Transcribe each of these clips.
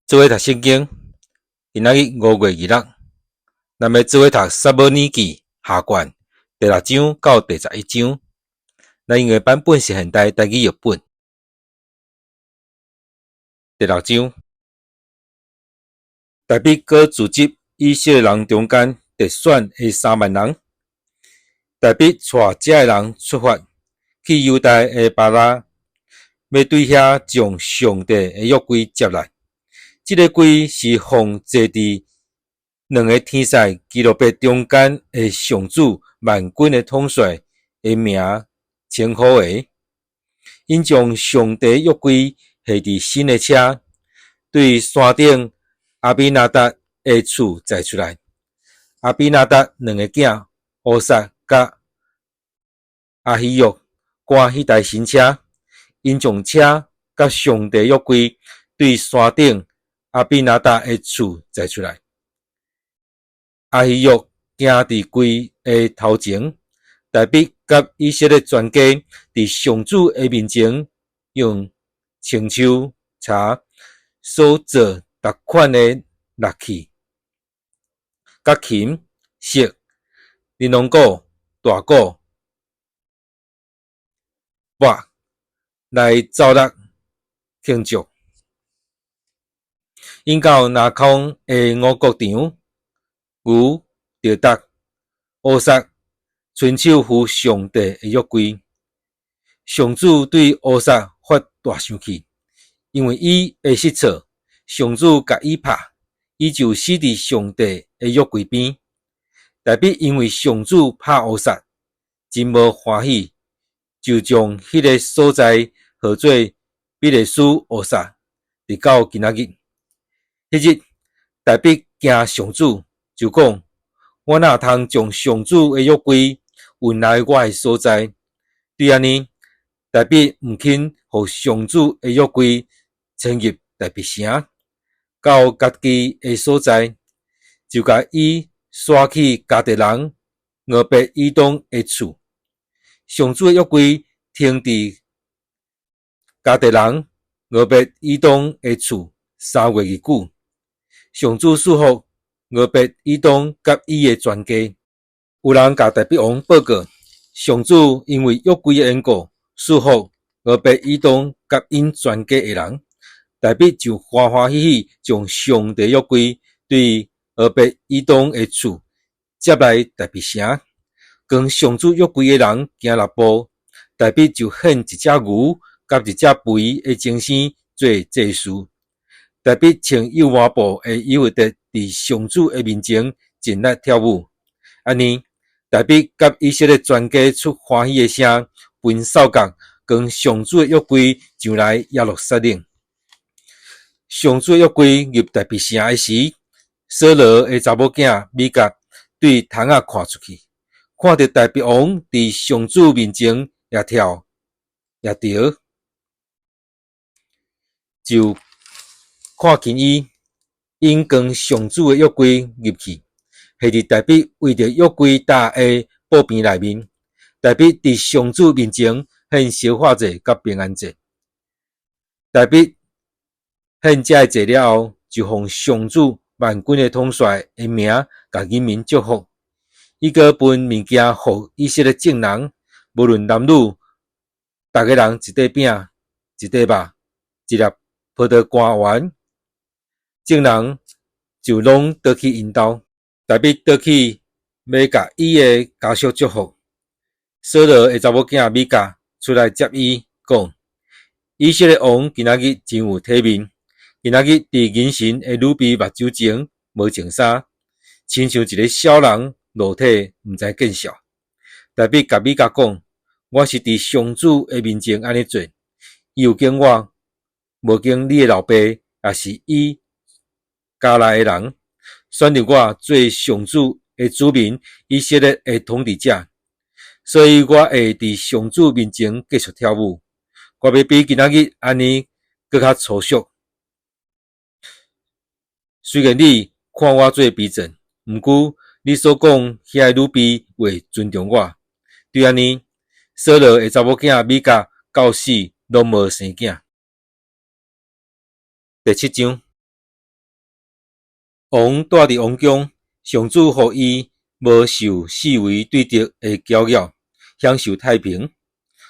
做伙讀聖經，今仔日5月26，咱欲做伙讀撒母耳記下卷第六章到第11章。咱用的版本是現代台語譯本。第六章，大衛閣組織以色列人中間特選的3萬人。大衛帶遮的人出發去猶大的巴拉，欲對遐將上帝的約櫃接來。這个櫃是奉坐佇兩个天使基路伯中間的上主萬軍的統帥的名稱呼的。𪜶將上帝約櫃下佇新的車，對山頂亞比拿達的厝載出來。亞比拿達兩个囝烏撒佮亞希約趕彼台新車，𪜶將車佮上帝約櫃對山頂亞比拿達的厝載出來。亞希約行佇櫃的頭前，大衛佮以色列全家佇上主的面前，用青樹柴所做逐款的樂器，佮琴、瑟、琳琅鼓、大鼓、鈸來奏樂慶祝。𪜶到拿空的五穀場，牛著觸，烏撒伸手扶上帝的約櫃。上主對烏撒發大生氣，因為伊的失措，上主共伊拍，伊就死佇上帝的約櫃邊。大衛因為上主拍烏撒，真無歡喜，就將彼个所在號做比勒斯烏撒，直到今仔日。彼日，大衛驚上主，就講：我哪通將上主的約櫃運來我的所在？對按呢，大衛毋肯予上主的約櫃遷入大衛城，到家己的所在，就共伊徙去迦特人俄別以東的厝。上主的約櫃停佇迦特人俄別以東的厝3月日久。上主賜福俄別以東佮伊的全家。有人共大衛王報告，上主因為約櫃的緣故，賜福俄別以東佮𪜶全家的人。大衛就歡歡喜喜將上帝約櫃對俄別以東的厝接來大衛城。扛上主約櫃的人行六步，大衛就獻一隻牛佮一隻肥的精牲做祭司。大衛穿幼麻布的以弗得佇上主的面前盡力跳舞。按呢，大衛佮以色列全家出歡喜的聲，分掃角，扛上主的約櫃上來耶路撒冷。上主的約櫃入大衛城的時，掃羅的查某囝米甲對窗仔看出去，看著大衛王佇上主面前也跳也搖，就看輕伊，𪜶扛上主的約櫃入去，下佇大衛為著約櫃搭的布棚內面。大衛佇上主面前獻燒化祭佮平安祭。大衛獻這个祭了後，就奉上主萬軍的統帥的名，共人民祝福。伊閣分物件予以色列眾人，無論男女，逐个人一塊餅、一塊肉、一粒葡萄乾丸。眾人就攏倒去𪜶兜。大衛倒去欲共伊的家屬祝福。掃羅的查某囝米甲出來接伊，講：以色列王今仔日真有體面，今仔日佇人神的女婢目睭前無穿衫，親像一个痟人露體，毋知見笑。大衛共米甲講：我是佇上主的面前按呢做，伊有揀我，無揀你的老爸，抑是伊家內的人，選立我做上主的子民以色列的統治者，所以我會佇上主面前繼續跳舞。我欲比今仔日按呢閣較粗俗。雖然你看我做卑賤，毋過你所講遐个女婢會尊重我。對按呢，掃羅的查某囝米甲到死攏無生囝。第七章。王蹛佇王宮，上主予伊無受四圍對敵的攪擾，享受太平。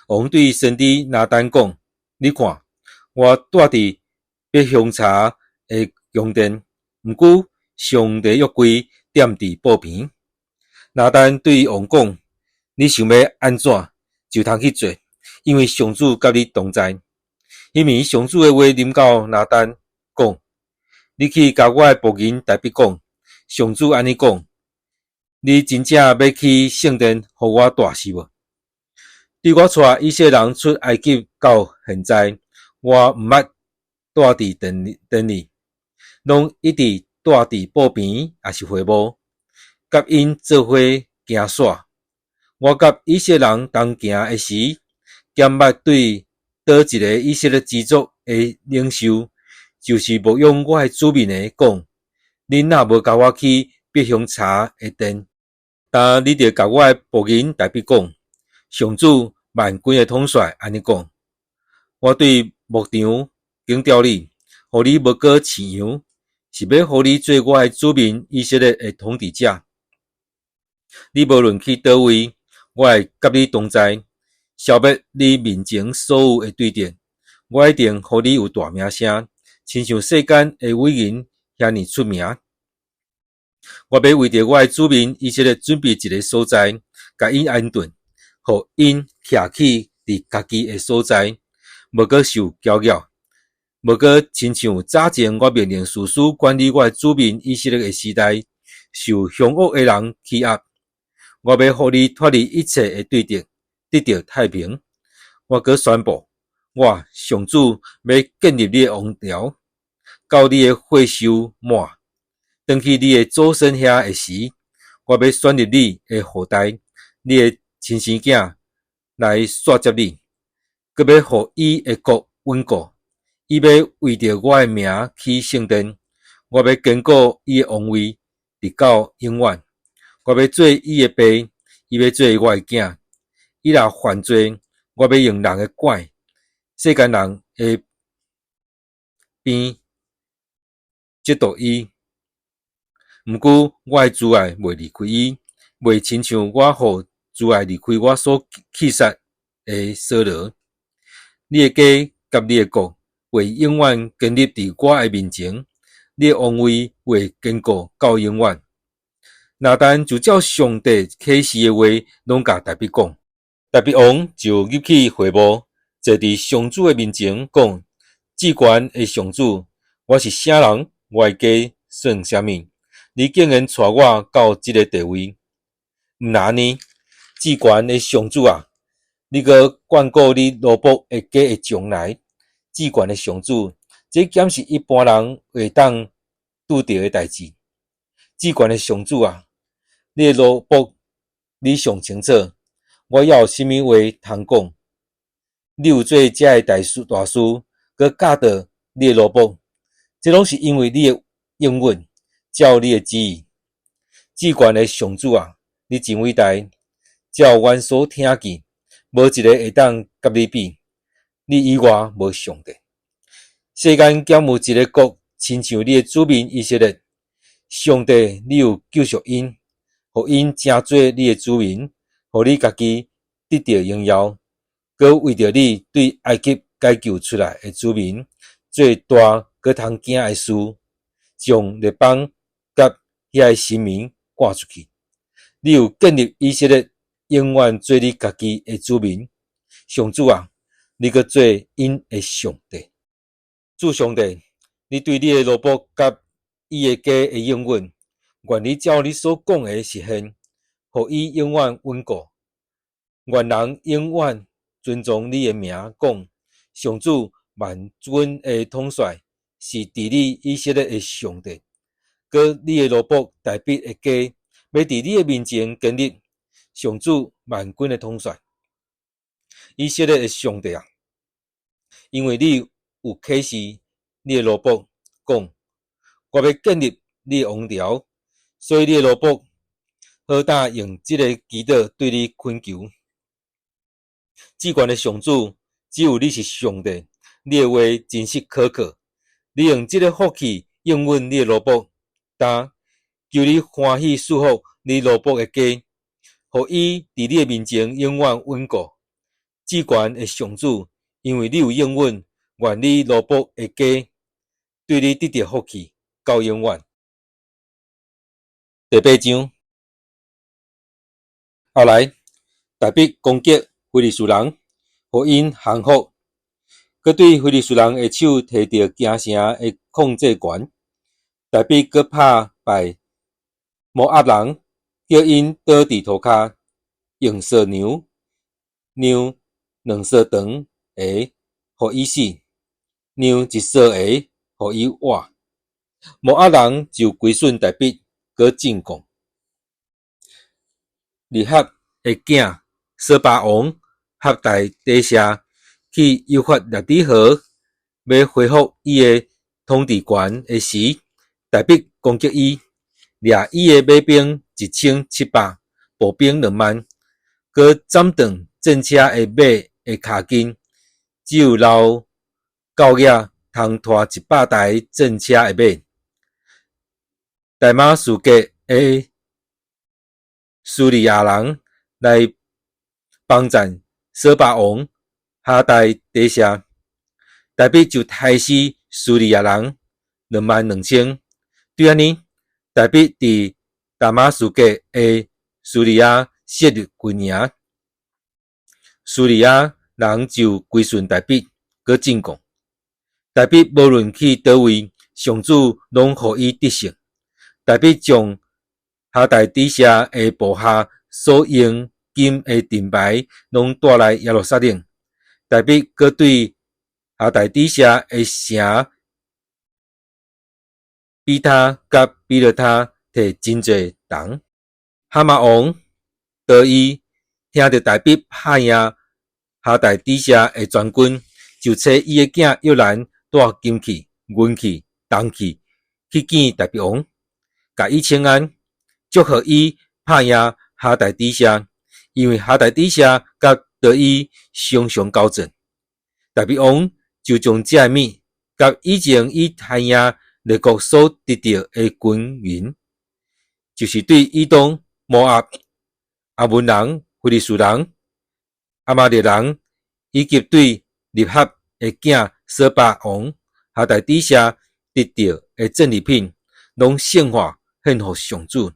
王對先知拿單講：你看，我蹛佇必香柴的宮殿，毋過上帝約櫃踮佇布棚。拿單對王講：你想欲按怎，就通去做，因為上主佮你同在。彼暝上主的話臨到拿單，講：你去共我的僕人大衛講，上主按呢講：你真正欲起聖殿予我蹛是無？對我帶以色列人出埃及到現在，我毋捌蹛佇殿殿裡，攏一直蹛佇布棚抑是會幕，佮𪜶做伙行徙。我佮以色列人同行的時，敢捌對佗一个以色列支族的領袖，就是牧養我的子民的，講：恁若無共我起必香柴的殿，但你著共我的僕人大衛講：上主萬軍的統帥按呢講：我對牧場揀調你，予你無閣飼羊，是欲予你做我的子民以色列的統治者。你無論去佗位，我會佮你同在，消滅你面前所有的對敵。我一定予你有大名聲，親像世間的偉人遐爾出名。我欲為著我的子民以色列準備一个所在，共𪜶安頓，予𪜶徛起佇家己的所在，無閣受攪擾，無閣親像早前我命令士師管理我的子民以色列的時代，受兇惡的人欺壓。我欲予你脫離一切的對敵，得著太平。我閣宣布，我上主欲建立你的王朝，到你的歲壽滿，轉去你的祖先遐的時，我欲選立你的後代，你的親生囝來紲接你，閣欲予伊的國穩固。伊欲為著我的名起聖殿，我欲堅固伊的王位，直到永遠。我欲做伊的爸，伊欲做我的囝。伊若犯罪，我欲用人的拐，世間人的鞭責打伊。毋過我的慈愛袂離開伊，袂親像我予慈愛離開我所棄殺的掃羅。你的家佮你的國會永遠堅立佇我的面前，你的王位會堅固到永遠。拿單就照上帝啟示的話，攏共大衛講。大衛王就入去會幕，坐佇上主的面前，講：至懸的上主，我是啥人？我的家算啥物？你竟然帶我到這个地位？毋但按呢，至懸的上主啊，你閣眷顧你奴僕的家的將來。至懸的上主，這敢是一般人會當拄著的代誌？至懸的上主啊，你的奴僕你上清楚，我猶有啥物話通講？你有做這个大事大事，閣教導你的奴僕，這攏是因為你的應允，照你的旨意。至懸的上主啊，你真偉大，照阮所聽見，無一个會當佮你比。你以外無上帝。世間敢有一个國親像你的子民以色列？上帝，你有救贖𪜶，予𪜶成做你的子民，予你家己得著榮耀，閣為著你對埃及解救出來的子民，做大閣通驚的事，將列邦佮遐的神明趕出去。你有建立以色列，永遠做你家己的子民。上主啊，你閣做𪜶的上帝。主上帝，你對你的奴僕佮伊的家的應允，願你照你所講的實現，予伊永遠穩固。願人永遠尊崇你的名，講上主萬軍的統帥是治理以色列的上帝。閣你的奴僕大衛的家，欲佇你的面前建立。上主萬軍的統帥，以色列的上帝啊，因為你有啟示你的奴僕，講我欲建立你的王朝，所以你的奴僕好膽用這个祈禱對你懇求。至懸的上主，只有你是上帝，你的話真實可靠。你用這个福氣應允你的奴僕。今，求你歡喜賜福你奴僕的家，予伊佇你的面前永遠穩固。至懸的上主，因為你有應允，願你奴僕的家對你得著福氣，到永遠。第八章，後來，大衛攻擊非利士人，予𪜶降服，閣對非利士人的手提著京城的控制權。大衛閣拍敗摩押人，叫𪜶倒佇塗跤，用趖娘量兩趖長的予伊死，量一趖的予伊活。摩押人就歸順大衛，閣進貢。利合的囝瑣巴王哈大底謝去幼發拉底河，欲恢復伊的統治權的時，大衛攻擊伊，掠伊的馬兵1700，步兵2萬，閣斬斷戰車的馬的跤筋，只有留狗仔通拖100台戰車的馬。大馬士革的敘利亞人來幫贊瑣巴王哈大底謝，大衛就刣死敘利亞人22,000。對按呢，大衛佇大馬士革的敘利亞設立軍營，敘利亞人就歸順大衛，閣進貢。大衛無論去佗位，上主攏予伊得勝。大衛將哈大底謝的部下所用金的盾牌攏帶來耶路撒冷。大衛閣對哈大底謝的城比他佮比羅他提真濟銅。哈馬王多伊聽著大衛拍贏哈大底謝的全軍，就差伊的囝約蘭帶金器、銀器、銅器去見大衛王，共伊請安，祝賀伊拍贏哈大底謝，因為哈大底謝佮多伊常常交戰。大衛王就將這个物佮以前伊刣贏列國所得著的金銀，就是對以東、摩押、亞捫人、非利士人、亞瑪力人，以及對利合的囝瑣巴王哈大底謝得著的戰利品，攏聖化獻予上主。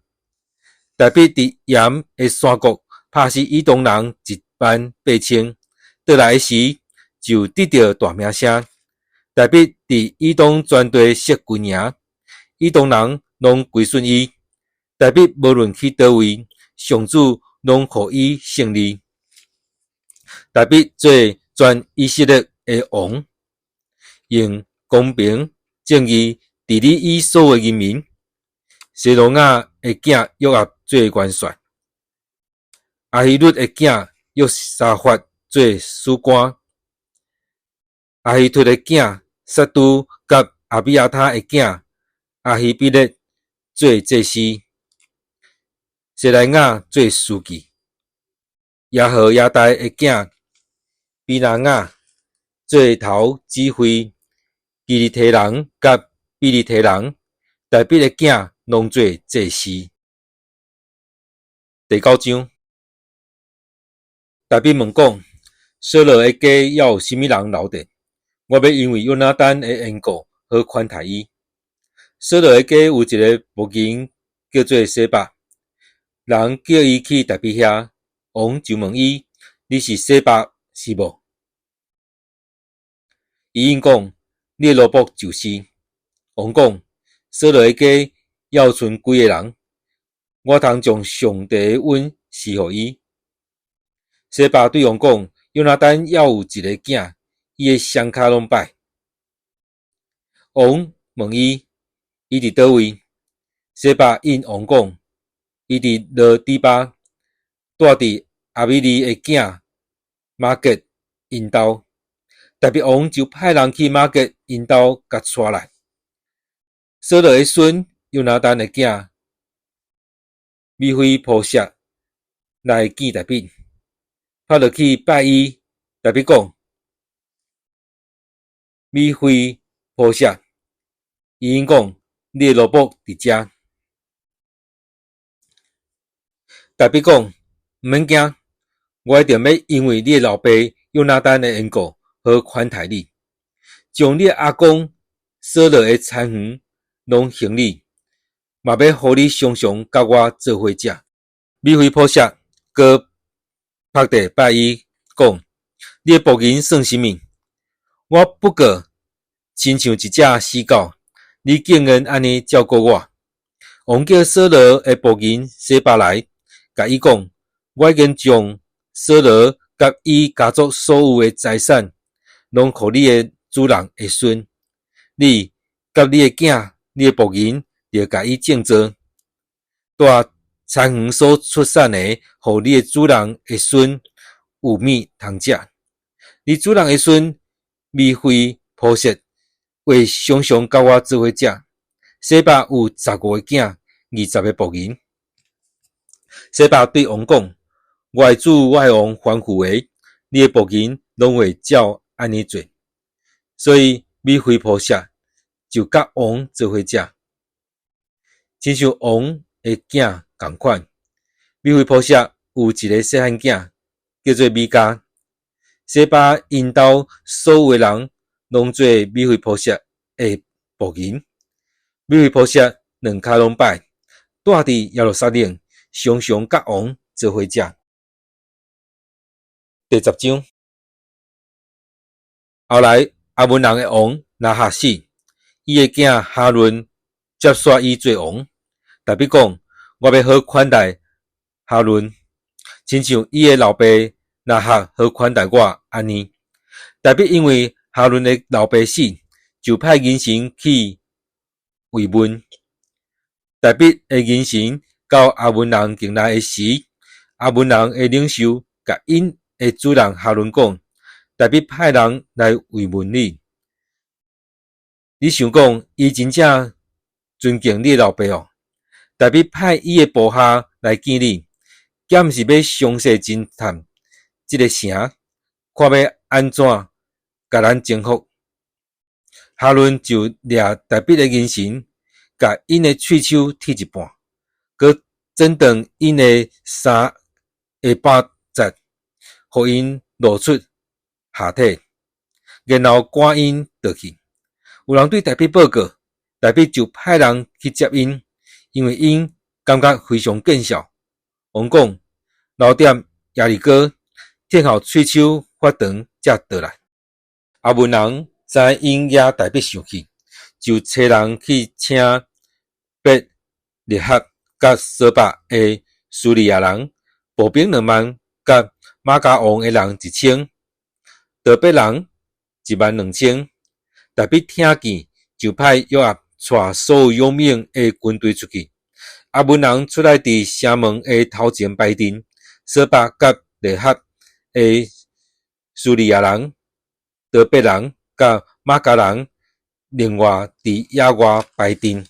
大衛佇鹽的山谷拍死以東人18,000，倒來時就得著大名聲。大衛佇以東全地設軍營，以東人攏歸順伊。大衛無論去佗位，上主攏予伊勝利。大衛做全以色列的王，用公平正義治理伊所有人民。西魯雅的囝約押做元帥，亞希律的囝約沙法做史官，亞希突的囝撒都佮亞比亞他的囝亞希比勒做祭司，西萊雅做書記，耶何耶大的囝比拿雅做頭指揮基利提人佮庇哩提人，大衛的囝攏做祭司。第九章，大衛問講：掃羅的家猶有啥物人留著？我欲因為約拿單的緣故，好寬待伊。掃羅的家有一个僕人叫做洗巴，人叫伊去大衛遐，王就問伊：你是洗巴是無？伊應講：你的奴僕就是。王講：掃羅的家猶賰幾个人，我通將上帝的恩賜予伊？洗巴對王講：約拿單猶有一个囝，伊的雙跤攏䆀。王問伊：伊佇佗位？洗巴應王講：伊佇羅底巴，蹛佇亞米耳的囝瑪結𪜶兜。大衛王就派人去瑪結𪜶兜共帶來。掃羅的孫約拿單的囝米非波設來見大衛，趴落去拜伊。大衛講：米非波設，伊應講：你的奴僕佇遮。大衛講：毋免驚，我一定欲因為你的老爸約拿單的緣故，好寬待你，將你的阿公掃羅的田園攏還你，嘛欲予你常常佮我做伙食。米非波設閣伏地拜伊講：你的僕人算啥物？我不過親像一隻死狗，你竟然按呢照顧我。王叫掃羅的僕人洗巴來，共伊講：我已經將掃羅佮伊家族所有的財產，攏予你的主人的孫。你佮你的囝、你的僕人，著共伊種做，帶田園所出產的，予你的主人的孫有物通食。你主人的孫米非波設會常常佮我做伙食。洗巴有15個囝，20個僕人。洗巴對王講：我的主，我的王吩咐的，你的僕人攏會照按呢做。所以米非波設就佮王做伙食，親像王的囝仝款。米非波設有一个細漢囝，叫做米迦。洗巴𪜶兜所有的人攏做米非波設的僕人。米非波設兩跤攏䆀，蹛佇耶路撒冷，常常佮王做伙食。第10章，後來亞捫人的王拿哈死，伊的囝哈嫩接續伊做王。大衛講：我欲好款待哈嫩，親像伊的老爸拿哈好款待我按呢。大衛因為哈嫩的老爸死，就派人臣去慰問。大衛的人臣到亞捫人境內的時，亞捫人的領袖共𪜶的主人哈嫩講：大衛派人來慰問你，你想講伊真正尊敬你的老爸哦？大衛派伊的部下來見你，敢毋是欲詳細偵探這个城，看欲按怎共咱征服？哈嫩就掠大衛的人臣，共𪜶的喙鬚剃一半，閣剪斷𪜶的衫下擺節，予𪜶露出下體，然後趕𪜶倒去。有人對大衛報告，大衛就派人去接𪜶，因為𪜶感覺非常見笑。王講：留踮耶利哥，等候喙鬚發長才倒來。亞捫人知𪜶惹大衛生氣，就差人去請伯利合佮瑣巴的敘利亞人，步兵2萬，佮瑪迦王的人1000，陀伯人1萬2千。大衛聽見，就派約押帶所有勇猛的軍隊出去。亞捫人出來佇城門的頭前擺陣，瑣巴佮利合的敘利亞人、陀伯人佮瑪迦人，另外佇野外擺陣。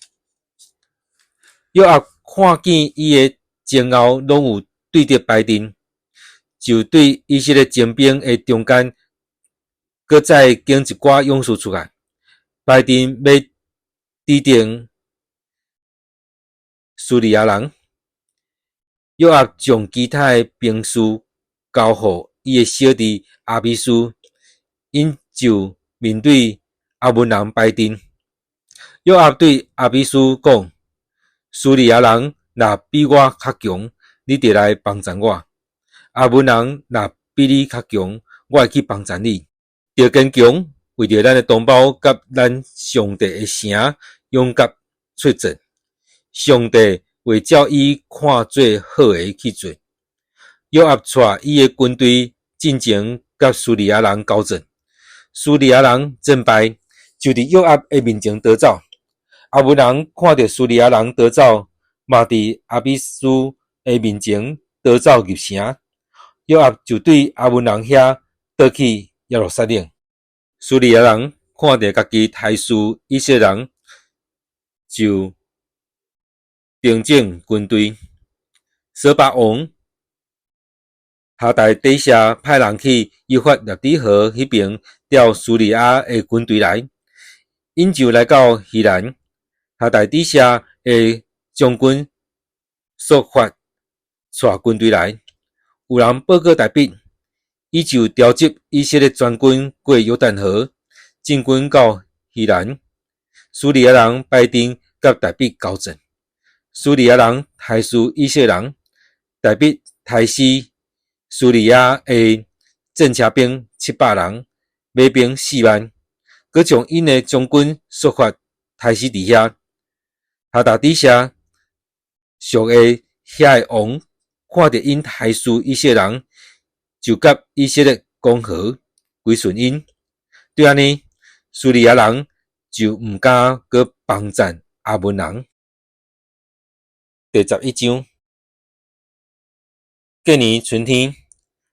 約押看見伊的前後攏有對敵擺陣，就對以色列精兵的中間，閣再揀一寡勇士出來，擺陣欲抵定敘利亞人。約押將其他的兵士交予伊的小弟亞比篩，𪜶就面對亞捫人擺陣。約押對亞比篩講：敘利亞人若比我較強，你著來幫贊我；亞捫人若比你較強，我會去幫贊你。著堅強，為著咱的同胞佮咱上帝的城勇敢出戰。上帝會照伊看做好的去做。約押帶伊的軍隊進前佮敘利亞人交戰，敘利亞人戰敗，就佇約押的面前逃走。亞捫人看著敘利亞人逃走，嘛佇亞比篩的面前逃走入城。約押就對亞捫人遐倒去耶路撒冷。敘利亞人看著家己刣死以色列人，就重整軍隊。瑣巴王哈大底設派人去幼發拉底河彼爿調敘利亞的軍隊來，𪜶就來到希蘭。哈大底設的將軍朔法帶軍隊來，有人報告大衛，伊就調集以色列全軍過約旦河，進軍到希蘭。敘利亞人擺陣佮大衛交戰，敘利亞人刣死以色列人，大衛刣死敘利亞的戰車兵700人，馬兵4萬，閣將𪜶的將軍朔法刣死佇遐。哈達底舍屬的遐个王看著𪜶刣死以色列人，就佮以色列講和，歸順𪜶。對按呢，敘利亞人就毋敢閣幫戰亞捫人。第11章，隔年春天，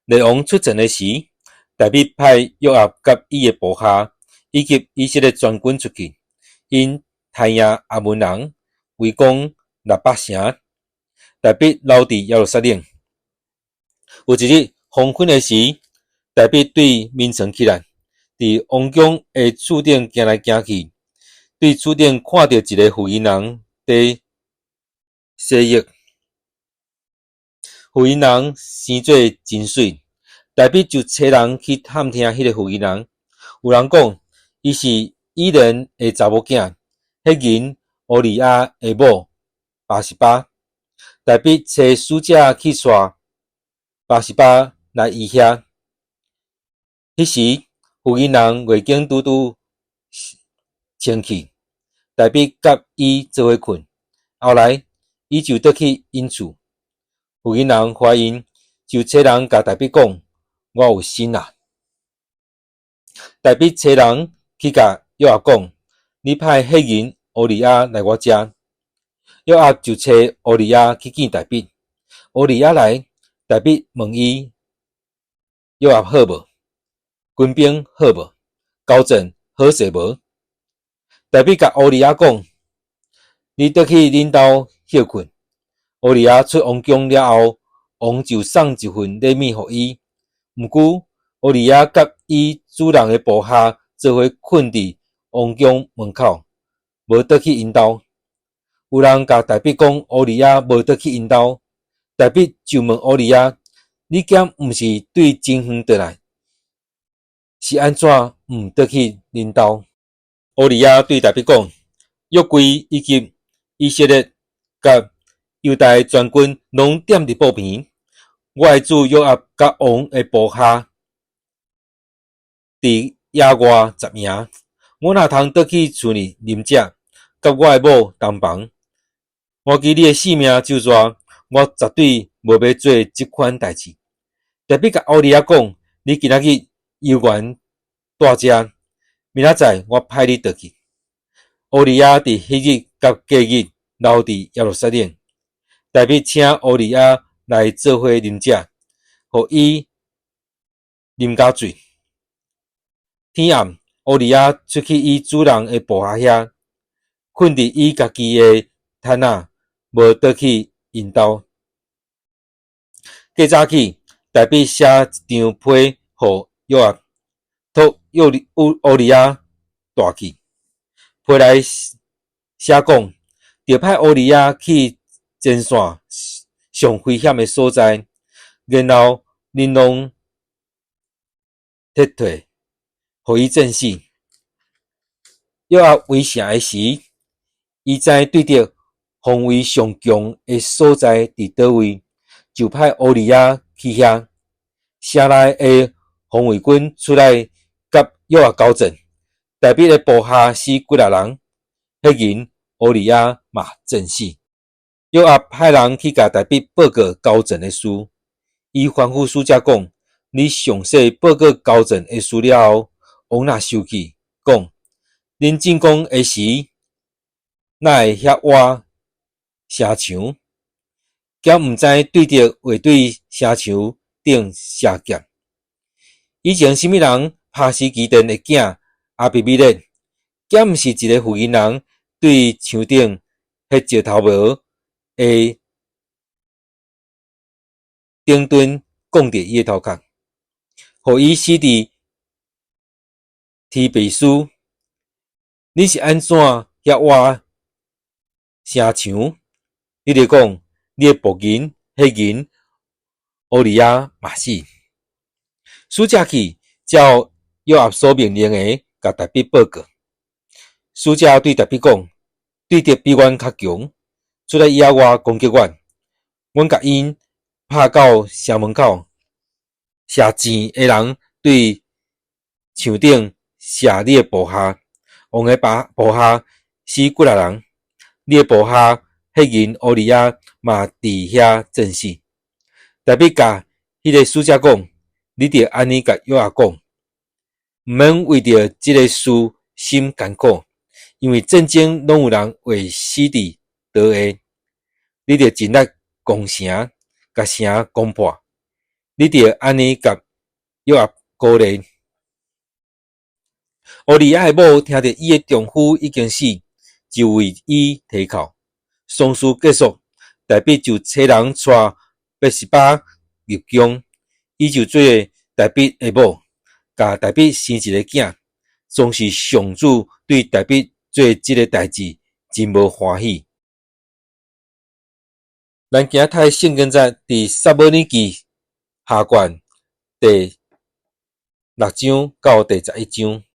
列王出戰的時，大衛派約押佮伊的部下以及以色列全軍出去，𪜶刣贏亞捫人，圍攻辣巴城。大衛留佇耶路撒冷。有一日黃昏的時，大衛對眠床起來，佇王宮的柱頂行來行去，對柱頂看著一个婦人人佇洗浴。婦人人生做真媠，大衛就差人去探聽彼个婦人人。有人講，伊是以連的查某囝，赫人烏利亞的某拔示巴。大衛差使者去帶拔示巴來伊遐。彼時，婦人人月經拄拄清去，大衛佮伊做伙睏。後來，伊就倒去𪜶厝。婦人人懷孕，就差人共大衛講：我有身矣。大衛差人去共約押講：你派赫人烏利亞來我遮。約押就差烏利亞去見大衛。烏利亞來，大衛問伊：約押好無？軍兵好無？交戰好勢無？大衛共烏利亞講：你倒去恁兜歇睏。烏利亞出王宮了後，王就送一份禮物予伊。毋過，烏利亞佮伊主人的部下做伙睏佇王宮門口，無倒去𪜶兜。有人共大衛講烏利亞無倒去𪜶兜，大衛就問烏利亞：你敢毋是對真遠轉來？是按怎毋倒去恁兜？烏利亞對大衛講：約櫃以及以色列佮猶大全軍攏踮佇布棚，我的主約押佮王的部下佇野外紮營，我哪通倒去厝裡啉食，佮我的某同房？我記你的性命咒詛，我絕對無欲做這款代誌。大衛共烏利亞講：你今仔日猶原蹛遮，明仔載我派你倒去。烏利亞佇彼日佮隔日留佇耶路撒冷。大衛請烏利亞來做伙啉食，予伊啉甲醉。天暗，烏利亞出去伊主人的部下遐，睏佇伊家己的毯仔，無倒去𪜶兜。過早起，大衛寫一張批予約押，託烏利亞帶去。批內寫講，著派烏利亞去前線上危險的所在，然後恁攏撤退，予伊戰死。約押圍城的時，伊知對敵防衛上強的所在佇佗位，就派烏利亞去遐。城內的防衛軍出來佮約押交戰，大衛的部下死幾若人，彼人烏利亞嘛戰死。約押派人去共大衛報告交戰的事，伊吩咐使者講：你詳細報告交戰的事了後，王若生氣，講：恁進攻的時，哪會遐倚城牆？敢毋知對敵會對城牆頂射箭？以前啥物人拍死基甸的囝亞比米勒？敢毋是一个婦人人對牆頂彼石頭帽的頂端摃著伊的頭殼，予伊死佇提貝斯？你是按怎遐倚城牆？你著講，你的僕人彼赫人烏利亞嘛死。使者去照約押所命令的，共大衛報告。使者對大衛講：對敵比阮較強，出來野外攻擊阮，阮共𪜶拍到城門口。射箭的人對牆頂射你的部下，王的部下死幾若人，你的部下赫人烏利亞嘛佇遐戰死。大衛共彼个使者講：你著按呢共約押講，毋免為著這个事心艱苦，因為戰爭攏有人會死佇刀下。你著盡力攻城，共城攻破。你著按呢共約押鼓勵。烏利亞的某聽著伊的丈夫已經死，就為伊啼哭。喪事結束，大衛就差人帶拔示巴入宮，伊就做大衛的某，共大衛生一个囝。總是上主對大衛做這个代誌真無歡喜。咱今仔讀的聖經節佇撒母耳記下卷第六章到第11章。